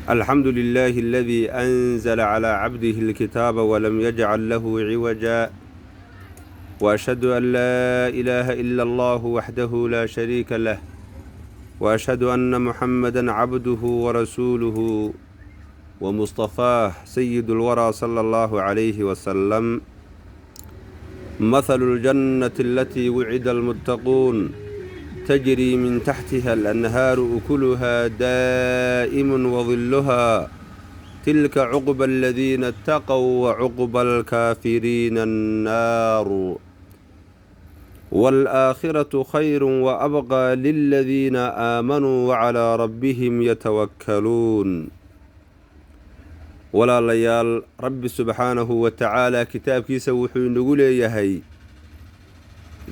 الحمد لله الذي أنزل على عبده الكتاب ولم يجعل له عوجا، وأشهد أن لا إله إلا الله وحده لا شريك له، وأشهد أن محمدا عبده ورسوله ومصطفاه سيد الورى صلى الله عليه وسلم. مثل الجنة التي وعد المتقون تجري من تحتها الأنهار أكلها دائم وظلها، تلك عقبى الذين اتقوا وعقبى الكافرين النار. والآخرة خير وأبقى للذين آمنوا وعلى ربهم يتوكلون. Walaalayaal, Rabbi subxaanahu wa tacaala kitaabkiisa wuxuu inagu leeyahay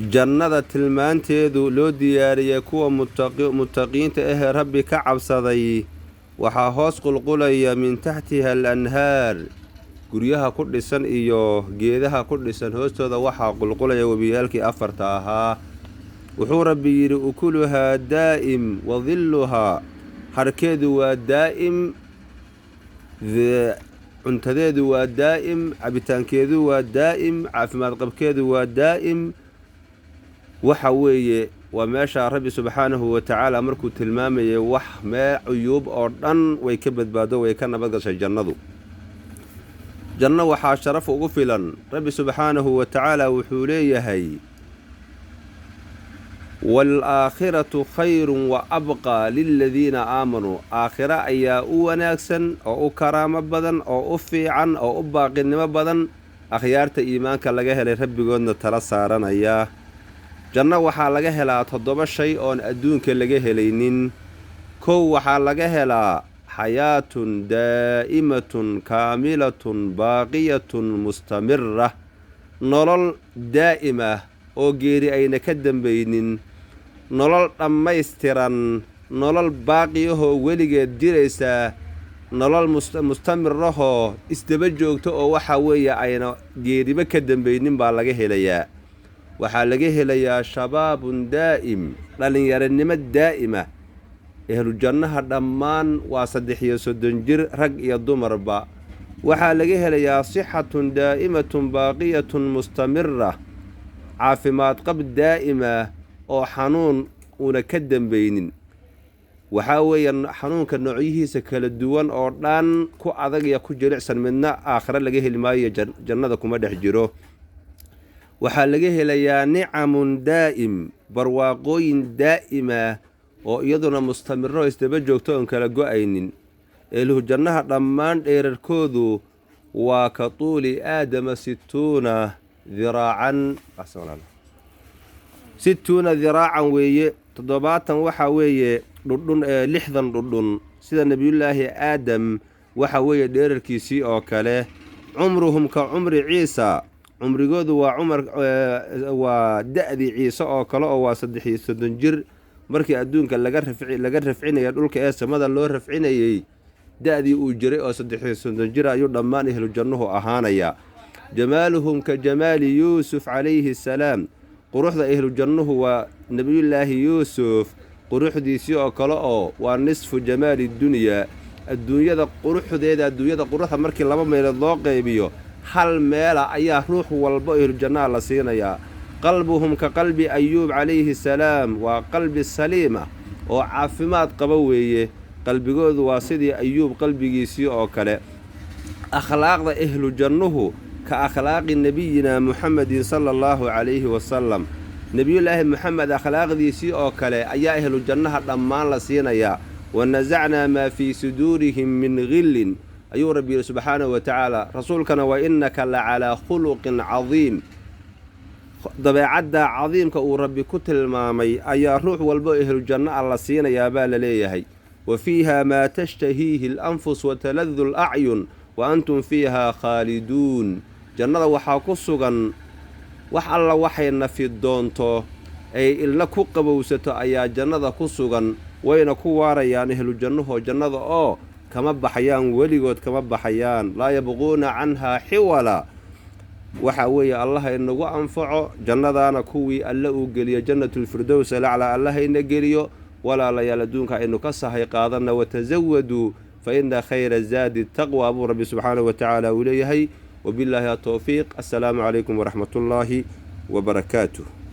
jannada tilmaanteedu loo diyaariyey kuwa muttaqiinta ahee Rabbi ka cabsaday. Waxaa hoos qulqulaya min taxtiha al anhaar, guryaha ku dhisan iyo geedaha ku dhisan hoostooda waxaa qulqulaya webiyaalkii afarta ahaa. Wuxuu Rabbi yidhi: ukuluhaa daa'im wa dilluhaa, harkeedu waa daa'im, cuntadeedu waa daa'im, cabitaankeedu waa daa'im, caafimaad qabkeedu waa daa'im. Waxa weeye waa meeshaa Rabbi subxaanahu wa tacaala markuu tilmaamayay wax mee cuyuub oo dhan way ka badbaado, way ka nabad gashay jannadu. Janno waxaa sharaf ugu filan, Rabbi subxaanahu wa tacaala wuxuu leeyahay: waalaakhiratu khayrun wa abqaa liladiina aamanuu. Aakhiro ayaa u wanaagsan oo u karaamo badan oo u fiican oo u baaqinimo badan akhyaarta iimaanka laga helay, rabbigoodna tala saaranaya. Janno waxaa laga helaa 7 shay oon adduunka laga helaynin. 1, waxaa laga helaa xayaatun daa'imatun kaamilatun baaqiyatun mustamira, nolol daa'im ah oo geeri ayna ka dambaynin, nolol dhammaystiran, nolol baaqiyahoo weligeed jiraysaa, nolol mustamirahoo isdaba joogto oo waxaa weeye ayna geeriba ka dambaynin baa laga helayaa. Waxaa laga helayaa shabaabun daa'im, dhallinyaranimo daa'ima. Ehlu jannaha dhammaan waa 33 jir, rag iyo dumarba. Waxaa laga helayaa sixatun daa'imatun baaqiyatun mustamira, caafimaad qab daa'ima oo xanuun uuna ka dambaynin. Waxaa weeye xanuunka noocyihiisa kala duwan oo dhan, ku adag iyo ku jilicsan, midna aakhare laga heli maayo, jannada kuma dhex jiro. Waxaa laga helayaa nicamun daa'im, barwaaqooyin daa'ima oo iyaduna mustamiro isdaba joogto oon kala go-aynin. Ehluhu jannaha dhammaan dheerarkoodu waa ka tuuli Aadama 60 diraacan, 60 diraacan weeye, 70 waxaa weeye dhudhun ee 60 dhudhun, sida Nebiyullaahi Aadam waxa weeye dheerarkiisii oo kale. Cumruhum ka cumri Ciisa, cumrigoodu waa cumar, waa da-dii Ciise oo kale, oo waa 33 jir. Markii adduunka laga rafcinaya dhulka ee samada loo rafcinayey, da-dii uu jiray oo 33 jir ayuu dhammaan ehlu jannuhu ahaanayaa. Jamaaluhum ka jamaali Yuusuf calayhi asalaam, quruxda ehlu jannuhu waa Nebiyullaahi Yuusuf quruxdiisii oo kale, oo waa nisfu jamaali dunyaa, adduunyada quruxdeeda. Adduunyada quruxda markii laba meelood loo qaybiyo, hal meela ayaa ruux walba ehlu jannaha la siinayaa. Qalbuhum ka qalbi Ayuub calayhi salaam, waa qalbi saliima oo caafimaad qaba weeye. Qalbigoodu waa sidii Ayuub qalbigiisii oo kale. Akhlaaqda ehlu jannuhu ka akhlaaqi nebiyina Muxamedin sala allahu calayhi wasalam, Nebiyullaahi Moxamed akhlaaqdiisii oo kale ayaa ehlu jannaha dhammaan la siinayaa. Wanasacnaa maa fii suduurihim min khillin, ayuu Rabbi yidhi subxaanahu wa tacaala. Rasuulkana wa innaka la calaa khuluqin cadiim. Dabeecadda cadiimka uu Rabbi ku tilmaamay ayaa ruux walbo ehlu janno ah la siinayaa baa la leeyahay. Wa fiiha maa tashtahiihi alanfus wataladu alacyun wa antum fiihaa khaaliduun. Jannada waxaa ku sugan wax alla waxay nafi doonto ay ilna ku qabowsato ayaa jannada ku sugan, wayna ku waarayaan ehlu jannuhoo jannada oo kama baxayaan, weligood kama baxayaan, laa yabquuna canhaa xiwala. Waxa weeye, Allaha inagu anfaco jannadaana, kuwii Alle uu geliyo Jannatulfirdows alaclaa Allahayna geliyo. Walaalayaal, adduunka aynu ka sahay qaadanna. Watasawaduu Fa ina khayra zaadi taqwa, buu Rabbi subxaanahu wa tacaala uu leeyahay. Wabillaahi atowfiiq. Assalaamu calaykum waraxmatullaahi wabarakaatuh.